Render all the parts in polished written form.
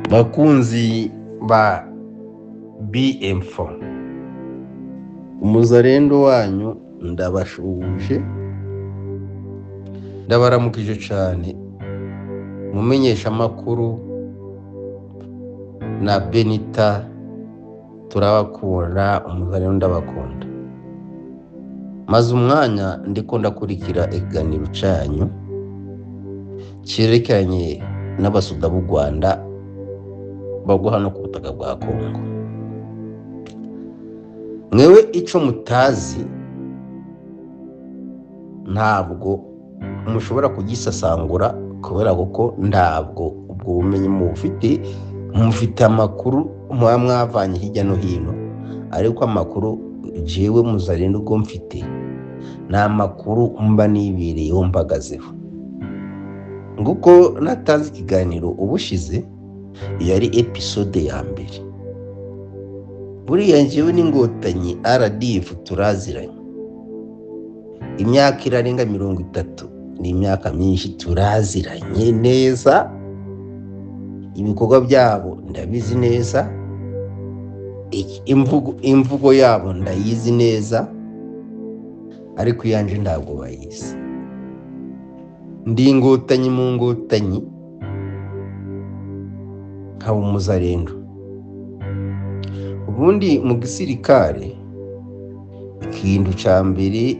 Bakunzi ba BM4, umuzarendo wanyu, ndabashuhuje, ndabaramukije cyane. Mumenyeshamakuru na Benita, turabakunda. Umuzarendo ndabakunda. Maze umwanya ndiko ndakurikira ikiganiro cyanyu cyerekeranye n'abasoda b'u Rwanda bagwa hano ku butaka bwa Kongo. Mwewe icyo mutazi ntabwo mushobora kugisasangura, kubera kuko ntabwo ubwo bumenyi mubufite. Mufite amakuru muba mwavanye hirya no hino, ariko amakuru jewe muzarendo ubwo mfite ni amakuru mba nibereyeho, mbagazeho. Nguko natanze ikiganiro ubushize, yari episode ya mbere. Buriya njyewe n'Inkotanyi RDF turaziranye imyaka irarenga 30, ni imyaka myinshi, turaziranye neza. Ibikorwa byabo ndabizi neza, imvugo yabo ndayizi neza, ariko iyanje ntabwo bayizi. Ndi Inkotanyi mu Nkotanyi, nkaba umuzarendo. Ubundi mu gisirikare ikintu cya mbere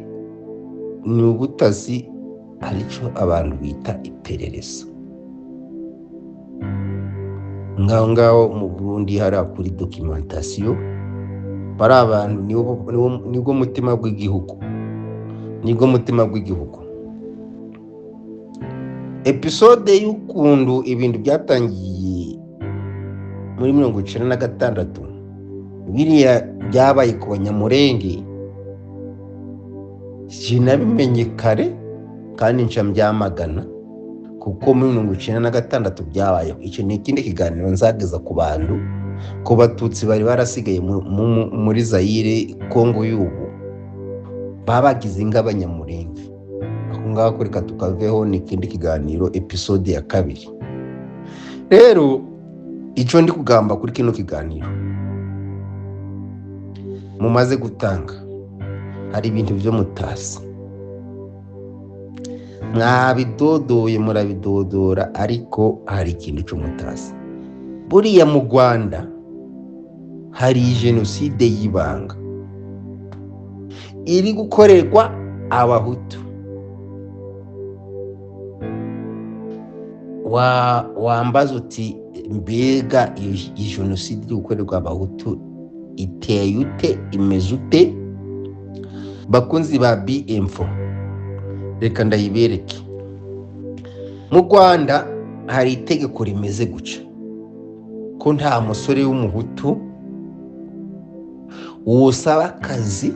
ni ubutasi, aricyo abantu bita iperereza. Ngaho ngaho mu Burundi hariya kuri documentation, bari abantu nibwo mutima w'igihugu, nibwo mutima w'igihugu. Episode y'ukuntu ibintu byatangiye muri 96, biriya byabaye ku Banyamurenge, sinabimenye kare kandi nca mbyamagana, kuko muri 96 byabayeho. Icyo ni ikindi kiganiro nzageza ku bantu, ku Batutsi bari barasigaye muri Zayire, Kongo y'ubu, babagize nk'Abanyamurenge. Aho ngaho reka tukaveho, ni ikindi kiganiro, episode ya kabiri. Rero icyo ndi kugamba kuri kino kiganiro mumaze gutanga, hari ibintu byo mutasi, mwabidodoye, murabidodora, ariko hari ikintu cyo mutasi. Buriya mu Rwanda hari jenoside y'ibanga iri gukorerwa Abahutu. Wambaza uti: "Mbega iyi jenoside iri gukorerwa Abahutu iteye ute, imeze ute?" Bakunzi ba BM4, reka ndayibereke. Mu Rwanda hari itegeko rimeze guca ko nta musore w'Umuhutu wosaba akazi,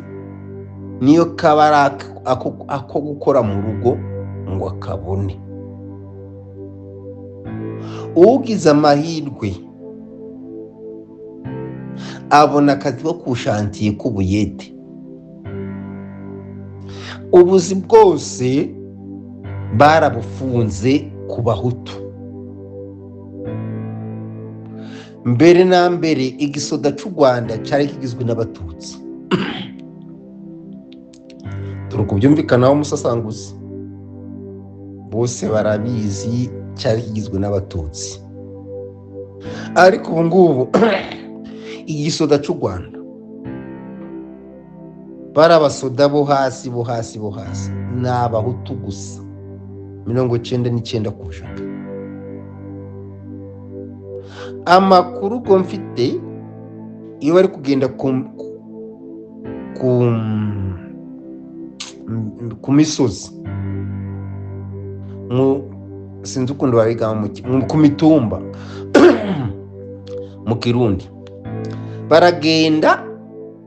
niyo kaba ari ako gukora mu rugo, ngo akabone. Ugize amahirwe abona akazi ko ku chantier k'ubuyede. Ubuzi bwose barabufunze ku Bahutu. Mbere na mbere igisoda cy'u Rwanda cyari kigizwe n'Abatutsi, turi kubyumvikanaho, umusasanguzi bose barabizi, cyari kigizwe n'Abatutsi. Ariko ubu ngubu igisoda cy'u Rwanda, bari abasoda bo hasi, bo hasi, bo hasi, ni Abahutu gusa, 99%. Amakuru ubwo mfite, iyo bari kugenda ku misozi, sinzi ukuntu babigamba ku mitumba mu Kirundi, baragenda,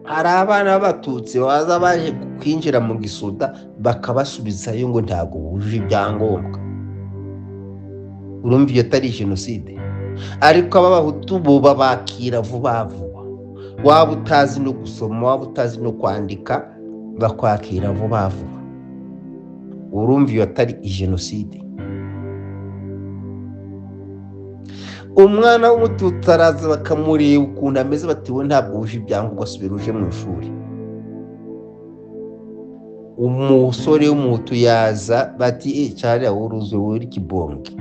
hari abana b'Abatutsi baza baje kwinjira mu gisoda, bakabasubizayo ngo ntabwo bujuje ibyangombwa. Urumva iyo atari jenoside? Ariko ab'Abahutu bo babakira vuba vuba. Waba utazi no gusoma, waba utazi no kwandika, bakwakira vuba vuba. Urumva iyo atari jenoside? Umwana w'Umututsi araza bakamureba ukuntu ameze, bati we ntabwo wuje ibyangombwa, subira uje mu ishuri. Umusore w'Umuhutu yaza bati cyariya wuruzuye uri kibonge.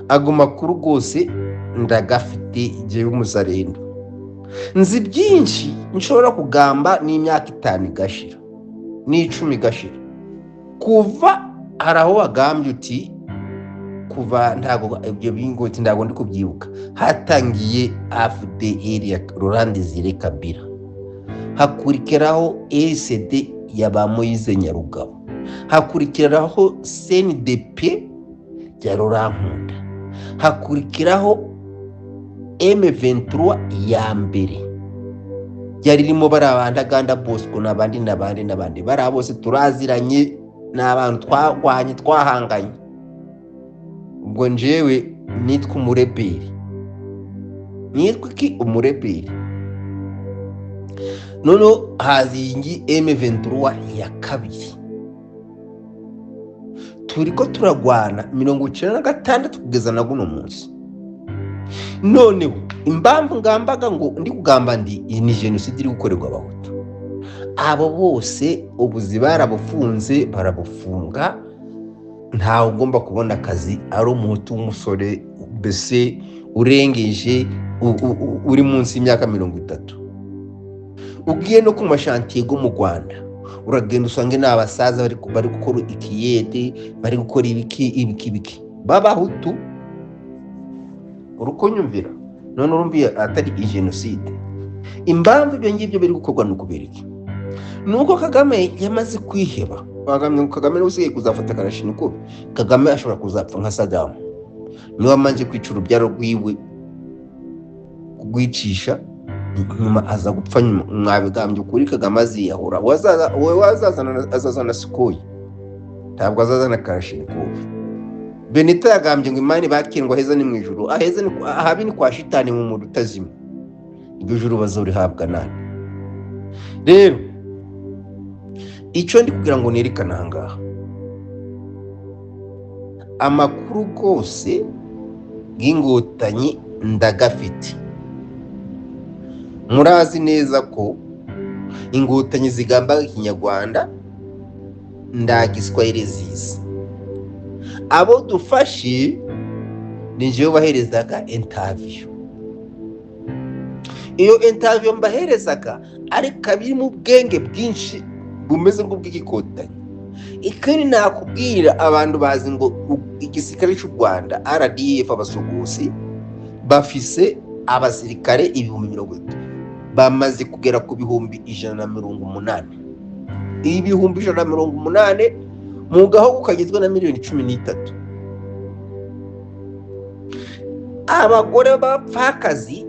Ago makuru rwose ndagafite igihe w'umuzarendo, nzi byinshi nshobora kugamba n'imyaka 5 igashira n'10 igashira. Kuva hari aho wagambye uti kuva ntabwo ibyo bingoti ntabwo ndi kubyibuka, hatangiye AFDL ya Laurent Desire Kabila, hakurikiraho RCD ya ba Moise Nyarugabo, hakurikiraho CNDP ya Laurent Nkunda, hakurikiraho M23 ya mbere yari irimo bari abandaganda Bosco n'abandi n'abandi n'abandi, bari bose turaziranye, ni abantu twagwanye twahanganye. Ubwo njyewe nitwa umureberi, nitwa iki umureberi. Noneho haza iyi M23 ya kabiri, turiko turagwana 96 kugeza na guno munsi. Noneho impamvu ngambaga ngo ndi kugamba ndi iyi ni jenoside iri gukorerwa Abahutu, abo bose ubuzi barabufunze barabufunga, ntawe ugomba kubona akazi ari Umuhutu w'umusore mbese urengeje uri munsi y'imyaka 30. Ugiye no ku mashantiye yo mu Rwanda uragenda usange ni abasaza bari gukora ikiyede, bari gukora ibiki ibiki ibiki b'Abahutu. Urukunyumvira none urumviye atari jenoside. Impamvu ibyo ngibyo biri gukorwa ni ukubera iki? Ni uko Kagame yamaze kwiheba. Kagame niwe usigaye kuzafata karashinikov. Kagame ashobora kuzapfa nka Saddam, niwe wamanje kwica urubyaro rwiwe, kugwicisha nyuma aza gupfa nyuma. Mwabigambye ukuri, Kagame aziyahura. Wowe azazana Sukhoi, ntabwo azazana karashinikov. Benita yagambye ngo imani bakirwa aheza ni mu ijuru, aheza ni ahabi ni kwa shitani mu muntu utazima. Iryo juru bazorihabwa nani? Rero icyo ndi kugira ngo nerekane aha ngaha, amakuru rwose y'Inkotanyi ndagafite. Murazi neza ko Inkotanyi zigambaga Ikinyarwanda nda Giswahili zizi. Abo dufashe ni njyewe baherezaga interview. Iyo interview mbaherezaga ariko abirimo ubwenge bwinshi bumeze nk'ubw'igikotanyi. Ikindi nakubwira, abantu bazi ngo igisirikare cy'u Rwanda RDF abasugusi bafise abasirikare 30,000, bamaze kugera ku 180,000. 180,000 mu gahugu kagizwe na miliyoni 13. Abagore b'abapfakazi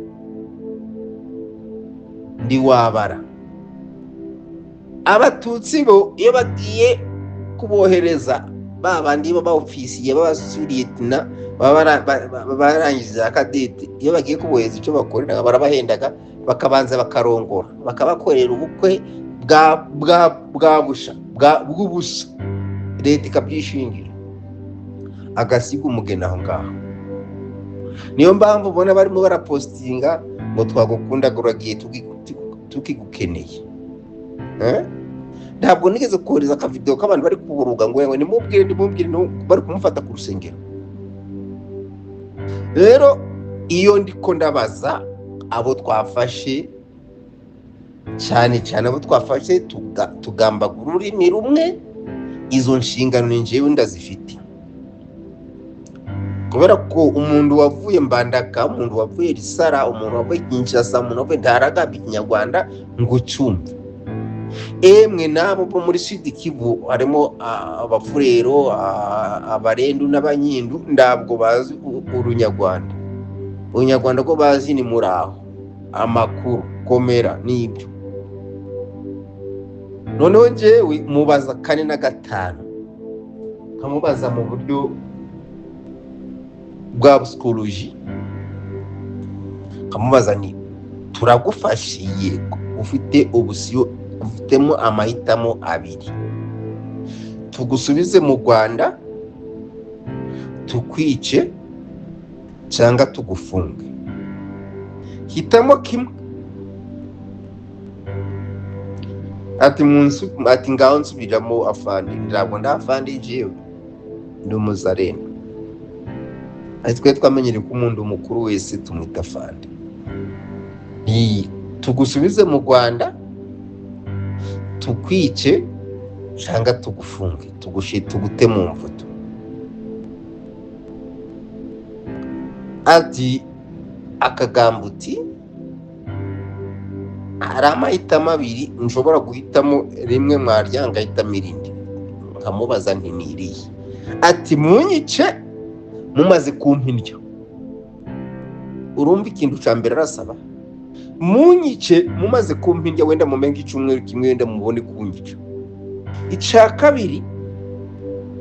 ndiwabara. Abatutsi bo iyo bagiye kubohereza ba bandi b'abaofisiye b'abasuliyetina baba barangije za kadete, iyo bagiye kubohereza icyo bakorera barabahendaga, bakabanza bakarongora, bakabakorera ubukwe bwa busha bw'ubusa, leta ikabyishingira, agasiga umugeni aho ngaho. Niyo mpamvu ubona barimo barapositinga ngo twagukundaga uragiye tukigukeneye. Ntabwo nigeze kohereza akavidewo k'abantu bari kuburuga ngo nimubwire nimubwire, bari kumufata ku rusengero. Rero iyo ndiko ndabaza abo twafashe, cyane cyane abo twafashe tugambaga ururimi rumwe, izo nshingano ni njyewe ndazifite, kubera ko umuntu wavuye Mbandaka, umuntu wavuye Risara, umuntu wavuye Kinshasa, umuntu wavuye ntaragamba Ikinyarwanda ngo cyumve. Emwe n'abo bo muri Sud Kivu harimo Abafurero, Abarendu n'Abanyindu, ntabwo bazi Urunyarwanda. Urunyarwanda ko bazi ni muraho, amakuru, komera n'ibyo. Noneho njyewe mubaza 4 na 5, nkamubaza mu buryo bwa psychologie, nkamubaza ni turagufashiye, ufite ubusiyo, ufitemo amahitamo abiri: tugusubize mu Rwanda tukwice, Cyangwa tugufunge, hitamo kimwe. Ati munsu, ati ngaho nsubiramo afande. Ntabwo ndi afande jewe, ndi umuzarendo. Ati twe twamenyere ko umuntu mukuru wese tumwita afande. Ni tugusubize mu Rwanda tukwice cyangwa tugufunge, tugushe, tugute mu mvuto. Ati akagambo uti hari amahitamo abiri nshobora guhitamo, rimwe mwaryanga ngahitamo irindi. Nkamubaza nti ni irihe? Ati munyice mumaze kumpa indyo. Urumva ikintu cya mbere arasaba, munyice mumaze kumpa indyo, wenda mumenye icyumweru kimwe, wenda mubone kunyica. Icya kabiri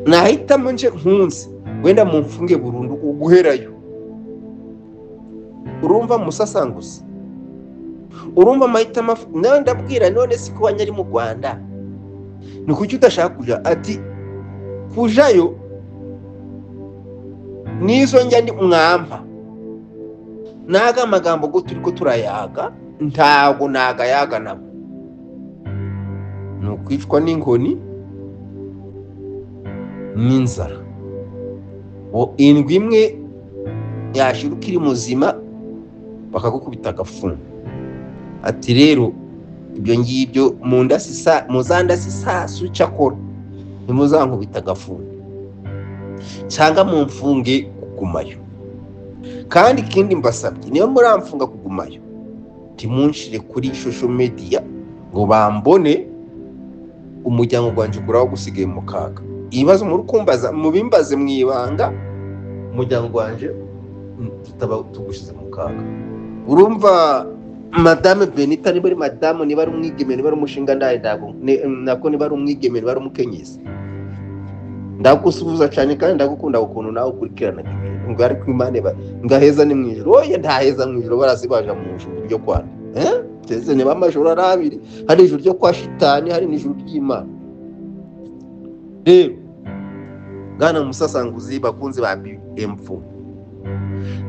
nahitamo nje nkunze, wenda mumfunge burundu uguherayo. Urumva musasanguzi, urumva amahitamo nawe ndabwira. None si kuba nyari mu Rwanda, ni kuki udashaka kuja? Ati kujayo nizo njya ndi mwampa naga amagambo go turi ko turayaga, ntago nagayaga nabo, ni ukwicwa n'inkoni n'inzara. Indwi imwe yashira ukiri muzima bakagukubita agafuni. Ati rero ibyo ngibyo muzandasi isasu, cyakora ntimuzankubita agafuni cyangwa mumfunge kugumayo. Kandi ikindi mbasabye, niba muramfunga kugumayo, ntimunshire kuri social media ngo bambone, umuryango wanjye uguraho gusigaye mu kaga. Ibibazo muri kumbaza mubimbaze mu ibanga, umuryango wanjye tutaba tugushyize mu kaga. Urumva madame Benita, niba ari madamu, niba ari umwigeme, niba ari umushinga ndaye, nako niba ari umwigeme, niba ari umukenyezi, ndagusuhuza cyane kandi ndagukunda ukuntu nawe ukurikirana ibintu. Ngo ariko Imana ngaheza ni mu ijuru. Oya, ntaheza mu ijuru, barasibaja mu ijuru ryo kwana teze niba amajoro ari abiri, hari ijuru ryo kwa shitani, hari n'ijuru ry'Imana. Rero bwana musasanguzi, bakunzi ba BM4,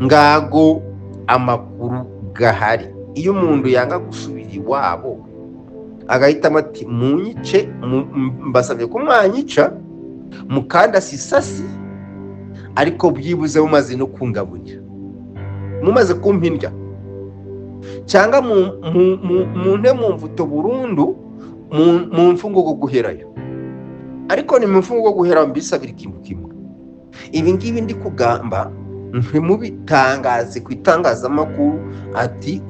ngago amakuru gahari. Iyo umuntu yanga gusubira iwabo agahitamo ati munyice, mbasabye ko mwanyica mukandasi isasi, ariko byibuze mumaze no kungaburira, mumaze kumpa indya, cyangwa munte mu mvuto burundu, mu mfungo go guherayo. Ariko ni mu mfungo go guherayo, mbisabira ikintu kimwe. Ibi ngibi ndi kugamba ntimubitangaze ku itangazamakuru, ati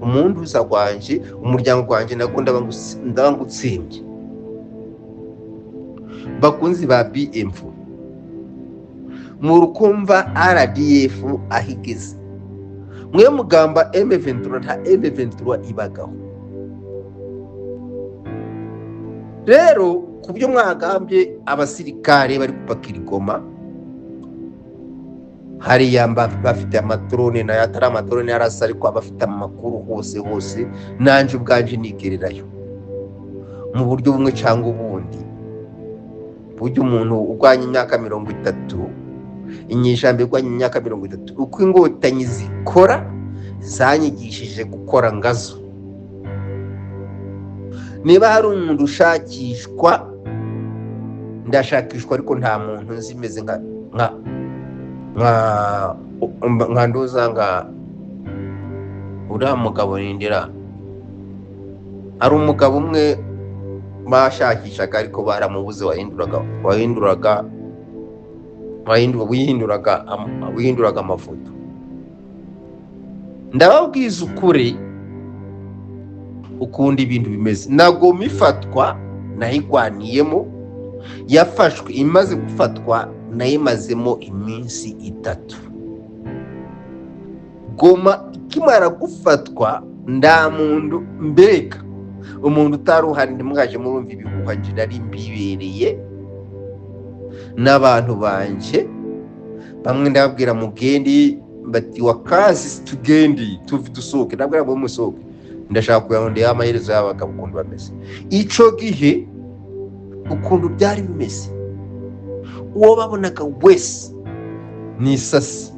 umunduza gwanje, umuryango gwanje nabwo ndaba ngutsembye. Bakunzi ba BM4, murukumva RDF ahigeze mwe mugamba M23, nta M23 ibagaho. Rero ku byo mwagambye abasirikare bari gupakira igoma hariya, bafite amadrone nayo atari amadrone yarasa, ariko abafite amakuru hose hose. Nanjye ubwanje nigererayo mu buryo bumwe cyangwa ubundi. Burya umuntu urwanya imyaka 30, inyeshyamba irwanya imyaka 30, uko ingotanyi zikora zanyigishije gukora ngazo. Niba hari umuntu ushakishwa, ndashakishwa, ariko nta muntu nzi imeze nka nka nka nka nduza nka uriya mugabo nindira. Hari umugabo umwe bashakishaga ariko baramubuze, wihinduraga amafoto. Ndababwiza ukuri ukunda ibintu bimeze. Nagoma ifatwa nayigwaniyemo, yafashwe imaze gufatwa nayimazemo iminsi 3. Goma ikimara gufatwa nda muntu, mbega umuntu utari uhari, ntimwaje murumva ibihuha, nje nari mbibereye n'abantu banje. Bamwe ndababwira mugendi, bati wakazi tugendi tuvi dusohoke, ndabwira ngo musohoke, ndashaka kuyarondera amaherezo y'abagabo ukuntu bameze. Ico gihe ukuntu byari bimeze, uwo babonaga wese ni isasi.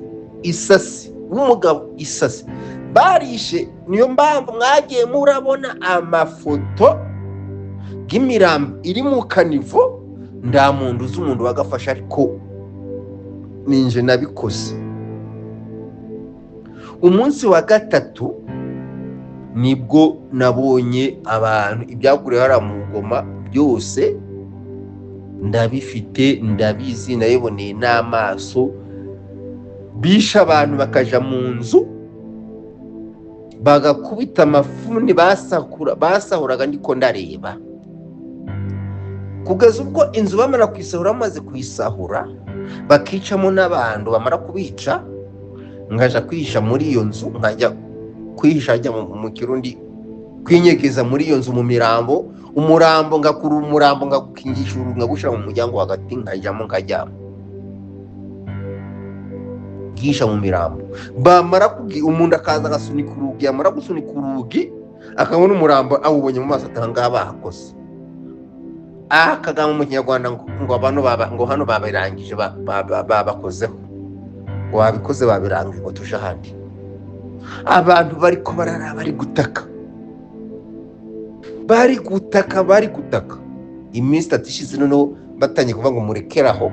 Isasi w'umugabo, isasi barishe. Niyo mpamvu mwagiye murabona amafoto y'imirambo iri mu caniveau. Nta muntu uzi umuntu wagafashe, ariko ninje nabikoze. Umunsi wa gatatu nibwo nabonye abantu ibyaguriwe hariya mu Ngoma byose ndabifite, ndabizi, nabiboneye n'amaso. Bishe abantu, bakaja mu nzu bagakubita amafuni, basahura, basahuraga ndiko ndareba, kugeza ubwo inzu bamara kuyisahura, bamaze kuyisahura bakicamo n'abantu. Bamara kubica, nkaja kwihisha muri iyo nzu, nkajya kwihisha njya mu Kirundi kwinyegeza muri iyo nzu mu mirambo. Umurambo ngakura, umurambo ngagukingisha urugi, ngagushyira mu muryango hagati, nkajyamo, nkajyamo bwisha mu mirambo. Bamara kugi umuntu akaza agasunika urugi, yamara gusunika urugi akabona umurambo, awubonye mu maso, atanga ngaha bahakoze. Aha kagame mu Kinyarwanda ngo abantu baba ngo hano babirangije, babakozeho, ngo babikoze, babirangije, ngo tuje ahandi. Abantu bariko barara, bari gutaka, bari gutaka, bari gutaka. Iminsi 3 ishize noneho batangiye kuvuga ngo murekeraho,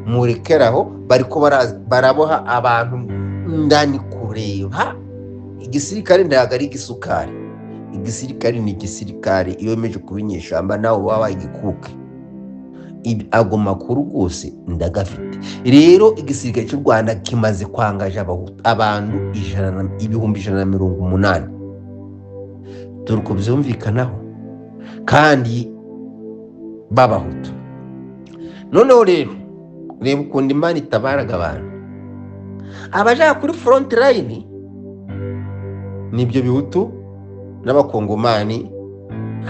murekeraho. Bariko baraboha abantu ndani kureba. Igisirikare ntabwo ari igisukari, igisirikare ni igisirikare. Iyo wemeje kuba inyeshyamba nawe waba igikuke. Ago makuru rwose ndagafite. Rero igisirikare cy'u Rwanda kimaze kwangaje abantu 180,000. Dore uko byumvikanaho kandi b'Abahutu. Noneho rero reba ukuntu Imana itabaraga abantu. Abajya kuri front line nibyo Bihutu n'Abakongomani,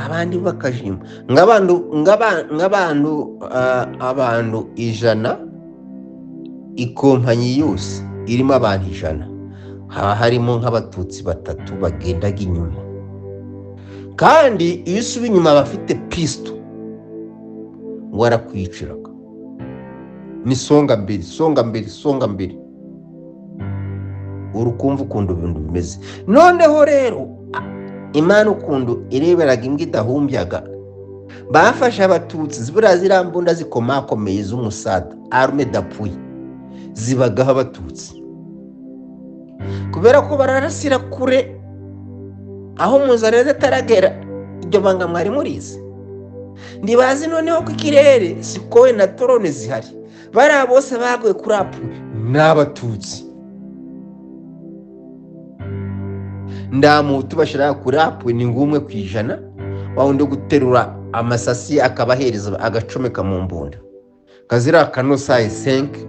abandi bakajima nk'abantu abantu 100. Ikompanyi yose irimo abantu 100, haba harimo nk'Abatutsi batatu bagendaga inyuma. Kandi iyo usuba inyuma bafite pisto ngo arakwiciraga. Ni songa mbere, songa mbere, songa mbere. Urukumva ukuntu ibintu bimeze. Noneho rero Imana ukuntu ireberaga imbwa idahumbyaga, bafashe Abatutsi buriya ziriya mbunda zikomakomeye z'umusada, arme d'appui, zibagaho Abatutsi kubera ko bararasira kure aho muzareze ataragera. Iryo banga mwari murizi? Ntibazi noneho ko ikirere Sukhoi na drone zihari. Bariya bose baguye kuri appui ni Abatutsi. Nta Muhutu bashyira kuri appui, ni ngumwe ku 100, wa wundi wo guterura amasasi akabahereza, agacomeka mu mbunda kaziriya kano sayi senke.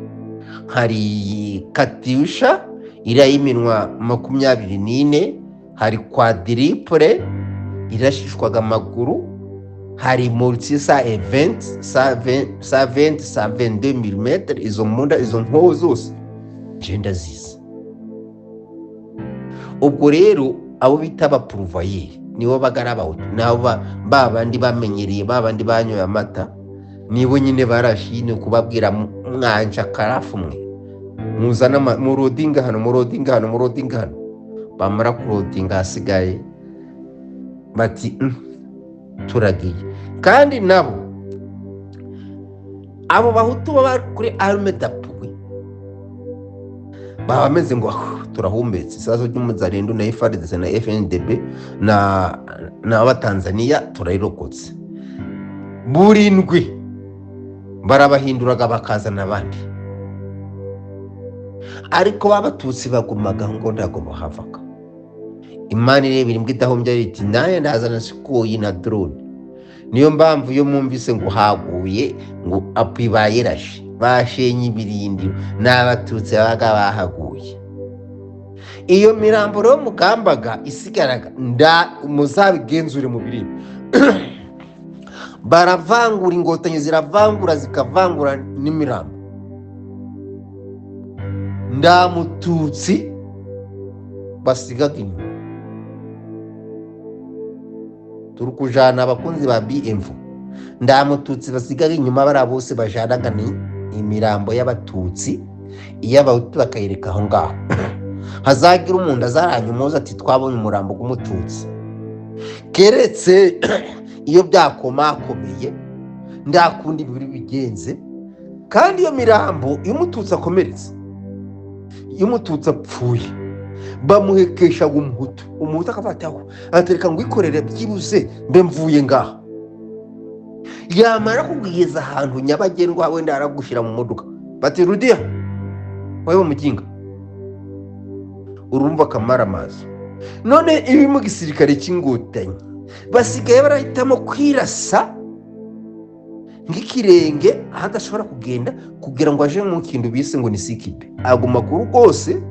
Hari Katyusha iriya y'iminwa 24, hari quadruple irashishwaga amaguru, hari mortier 120, 120, 122 millimètres. Izo mbunda, izo nkoho zose ngenda zizi. Ubwo rero abo bita abapourvoyeurs nibo bagara Abahutu, nabo ba bandi bamenyereye, ba bandi banyoye amata, nibo nyine barashine kubabwira mwanja karafu mwe muzana murodinga hano, murodinga hano, murodinga hano. Bamara kurodinga hasigaye bati turagiye." Kandi nabo abo Bahutu baba kuri arme d'appui baba bameze ngo "Ah, turahumbetse isazo ry'umuzarendo na FARDC na FNDB na n'Abatanzaniya, turayirokotse." Burindwi barabahinduraga bakazana abandi, ariko b'Abatutsi bagumaga ngo ntabwo bahavaga. Imana irebera imbwa idahumbya iti nawe ndazana Sukhoi na drone. Niyo mpamvu iyo mwumvise ngo haguye, ngo appui bayirashe, bashenye ibirindiro, ni Abatutsi babaga bahaguye. Iyo mirambo rero mugambaga isigaraga nda muzabigenzure mu birindiro, baravangura, Ingotanyi ziravangura, zikavangura n'imirambo. Nda Mututsi basigaga inyuma. Turi kujana abakunzi ba BMV, nda Mututsi basigaga inyuma. Bariya bose bajanaga ni imirambo y'Abatutsi. Iy'abahutu bakayireka aho ngaho. Hazagira umuntu azaranyumuza ati twabonye umurambo w'umututsi, keretse iyo byakomakomeye ndakunda ibiri bigenze. Kandi iyo mirambo, iyo umututsi akomeretse, iyo umututsi apfuye, bamuhekesha umuhutu. Umuhutu akafataho atereka ngo ikorere byibuze mbe mvuye ngaha. Yamara kugeza ahantu nyabagendwa, wenda aragushyira mu modoka, bati rudiya wowe muginga, urumva akamaramaza. None ibi mu gisirikare cy'ingotanyi basigaye barahitamo kwirasa nk'ikirenge aho adashobora kugenda kugira ngo aje mu kintu bise ngo ni sikipe. Ago makuru rwose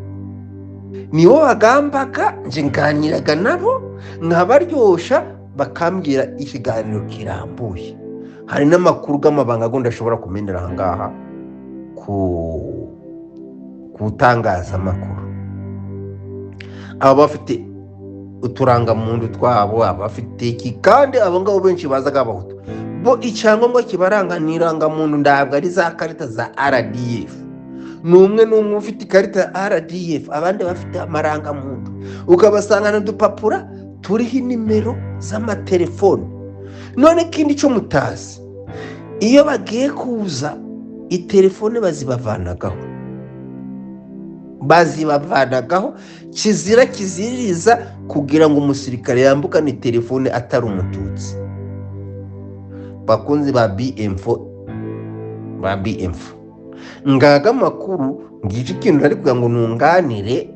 nibo bagambaga, nje nganiraga nabo nkabaryosha, bakambwira ikiganiro kirambuye. Hari n'amakuru y'amabanga agundi ashobora kumenera aha ngaha ku itangazamakuru. Aba bafite uturangamuntu twabo, abafite iki, kandi abo ngabo benshi bazaga abahutu bo icyangombwa kibaranga ni irangamuntu, ntabwo ari za karita za RDF. Ni umwe n'umwe ufite ikarita ya RDF, abandi bafite amarangamuntu, ukabasangana udupapuro turiho inimero z'amatelefone. None ikindi cyo mutazi, iyo bagiye kuza itelefone bazibavanagaho. Kizira kiziririza kugira ngo umusirikare yambukane telefone atari umututsi. Bakunzi ba BM4, ba BM4, ngaga amakuru ngice ikintu nari kugira ngo nunganire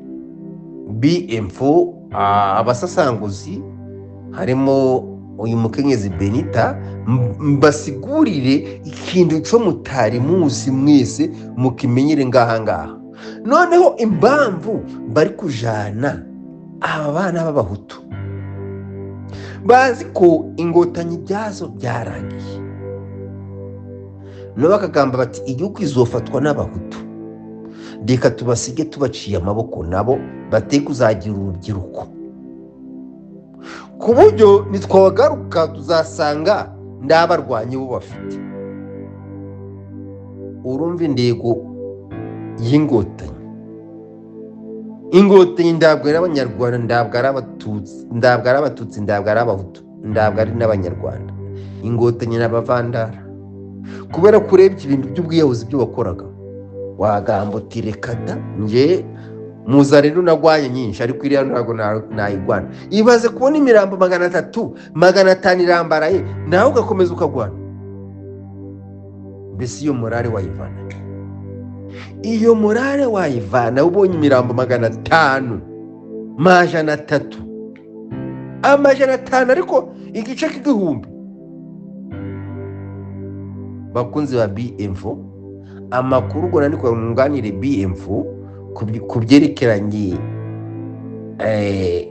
BM4, abasasanguzi harimo uyu mukenyezi Benita, mbasigurire ikintu cyo mutari muzi mwese mukimenyere ngaha ngaha. Noneho impamvu bari kujana aba bana b'abahutu, bazi ko ingotanyi byazo byarangiye, nabo bakagamba bati igihugu izofatwa n'abahutu, reka tubasige tubaciye amaboko, nabo bate kuzagira urubyiruko, ku buryo nitwagaruka tuzasanga ndabarwanyi bo bafite. Urumva intego y'ingotanyi. Ingotanyi ntabwo ari abanyarwanda, ntabwo ari abatutsi, ntabwo ari abatutsi, ntabwo ari abahutu, ntabwo ari n'abanyarwanda. Ingotanyi ni abavandara. Kubera ko urebye ibintu by'ubwiyahuzi byo wakoraga, wagamba uti reka da, nge muza rero nagwanye nyinshi, ariko iriya ntabwo nayigwana. Ibaze kubona imirambo 300, 500 irambaraye, nawe ugakomeza ukagwana. Mbese iyo morale wayivana? Iyo morale wayivana ubonye imirambo 500, 300, 500, ariko igice k'igihumbi? Bakunzi ba BM4, amakuru ubwo nani nkunganire BM4 ku byerekeranye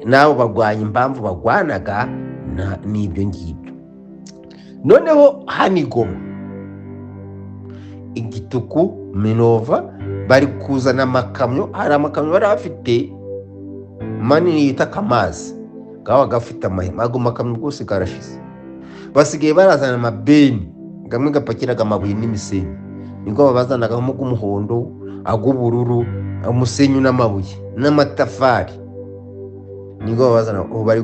n'abo bagwanya, impamvu bagwanaga n'ibyo ngibyo. Noneho hano i Goma, igituku Minova, bari kuzana amakamyo. Hari amakamyo bari bafite manini yita Kamazi, kaba gafite amahema. Ago makamyo rwose karashize, basigaye barazana amabeni gamwe gapakiraga amabuye n'imisenyi. Niko babazanagamo ag'umuhondo, ag'ubururu, umusenyi n'amabuye n'amatafari, niko babazana. Ubu bari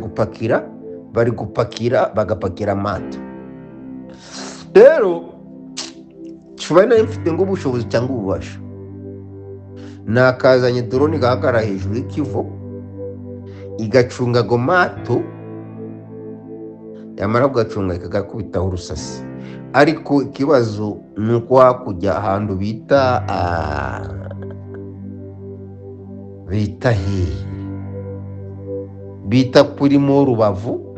gupakira bagapakira amato. Rero nshobora nari mfite ngo ubushobozi cyangwa ububasha, nakazanye drone igahagarara hejuru y'ikivu, igacunga ago mato, yamara kugacunga ikagakubitaho urusasi. Ariko ikibazo ni uko hakurya ahantu bita hehe, bita kuri mo Rubavu,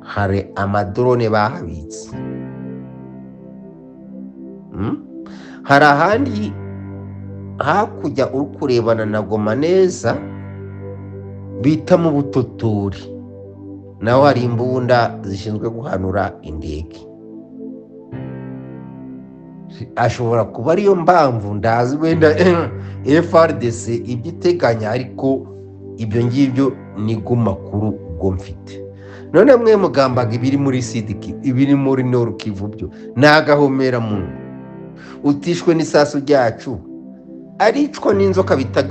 hari amadrone bahabitse. Hari ahandi hakurya uri kurebana na Goma neza bita mu Butotori, naho hari imbunda zishinzwe guhanura indege. Ashobora kuba ariyo mpamvu, ndazi wenda FARDC ibyo iteganya, ariko ibyo ngibyo ni go makuru ubwo mfite. None mwe mugambaga ibiri muri Sud-Kivu, ibiri muri Nord-Kivu, byo ni agahomera muntu. Utishwe n'isasu ryacu aricwa n'inzoka bita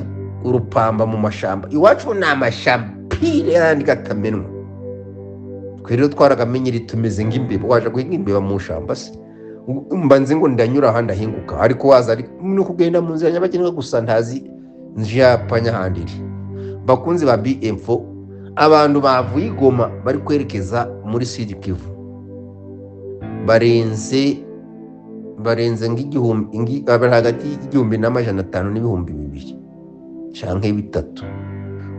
urupamba mu mashamba. Iwacu ni amashamba pire yandi gatamenwa. Twe rero twaragamenyere, tumeze nk'imbeba. Waje guhinga imbeba mu shamba se? Mba nzi ngo ndanyura ahandi ahinguka, ariko waza ari no kugenda mu nzira nyabagendwa gusa, ntazi njapanya ahandi iri. Bakunzi ba BM4, abantu bavuye i Goma bari kwerekeza muri Sud Kivu barenze nk'igihumbi, bari hagati y'1500 n'2000 canke 3000,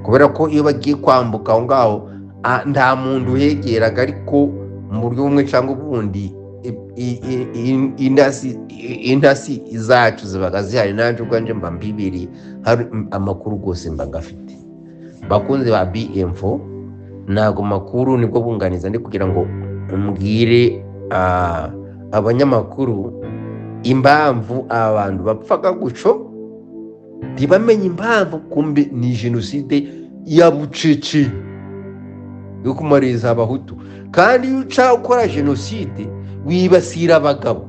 kubera ko iyo bagiye kwambuka aho ngaho nta muntu uhegeraga, ariko mu buryo bumwe cyangwa ubundi intasi zacu zibaga zihari. Nanjye ubwanjye mba mbibiri, hari amakuru rwose mba ngafite. Bakunzi ba BM4, ntabwo makuru nibwo bunganiza ndi kugira ngo mbwire abanyamakuru impamvu abantu bapfaga guco ntibamenye impamvu. Kumbe ni jenoside ya bucece yo kumariza Abahutu. Kandi iyo uca ukora jenoside wibasira abagabo.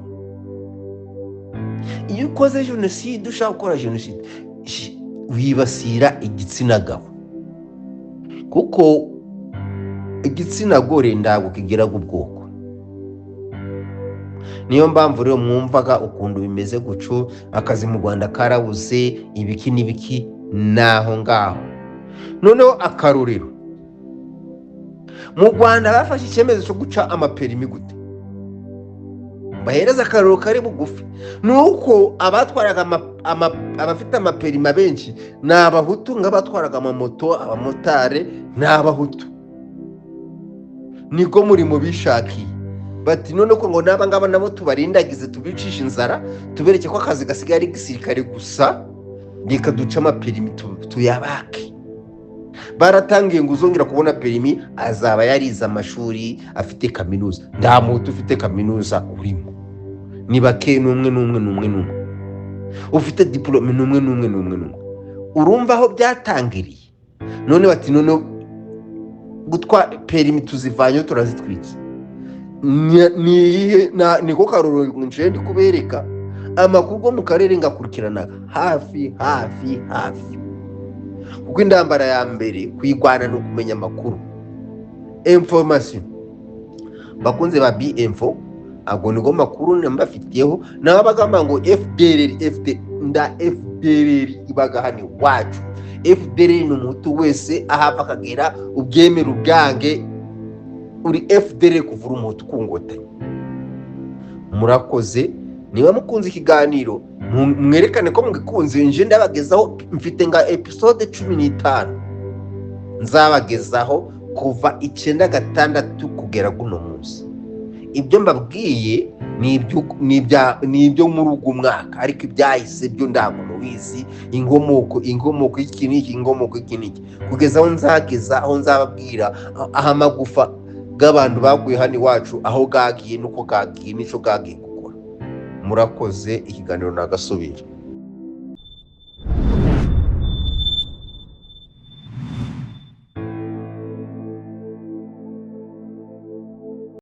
Iyo ukoze jenoside, ushaka gukora jenoside, wibasira igitsina gabo, kuko igitsina gore ntabwo kigiraga ubwoko. Niyo mpamvu rero mwumvaga ukuntu bimeze guco, akazi mu Rwanda karabuze, ibiki n'ibiki naho ngaho. Noneho akarorero, mu Rwanda bafashe icyemezo cyo guca amaperimi gute? Bahereza akarorero kari bugufi, ni uko abatwaraga abafite amaperima benshi ni Abahutu, nk'abatwaraga amamoto, abamotari ni Abahutu, niko murimo bishakiye. Bati none ko ngo n'aba ngaba nabo tubarindagize, tubicishe inzara, tubereke ko akazi gasigaye ari gisirikare gusa, reka duce amaperimi tuyabake. Baratangiye ngo uzongera kubona perimi azaba yarize amashuri, afite kaminuza. Nta Muhutu ufite kaminuza urimo, ni bake, n'umwe n'umwe n'umwe n'umwe ufite diporome, n'umwe n'umwe n'umwe n'umwe. Urumva aho byatangiriye? None bati none gutwa perimi tuzivanyeho, turazitwitse. Ni iyihe? Niko karorero nje ndi kubereka. Amakuru yo mu karere ngakurikirana hafi hafi hafi, kuko intambara ya mbere kuyigwana ni ukumenya amakuru, information. Bakunze ba BM4, ago nigo makuru mbafitiyeho. Nabo bagamba ngo FDLR, FD nda FDLR ibaga hano iwacu. FDLR ni Umuhutu wese ahava akagera, ubyemera ubwange, uri FDLR kuvura Umuhutu ku Ngotanyi. Murakoze. Niba mukunze ikiganiro, mwerekane ko mugikunze. Nje ndabagezaho, mfite nka episode 15 nzabagezaho kuva 96 kugera guno munsi. Ibyo mbabwiye ni ibyo muri ugu mwaka, ariko ibyahise byo ntabwo mubizi. Inkomoko y'iki n'iki, inkomoko y'iki n'iki, kugeza aho nzageza, aho nzababwira aho amagufa bw'abantu baguye hano iwacu, aho bwagiye n'uko bwagiye n'icyo bwagiye gukora. Murakoze, ikiganiro nagasubira.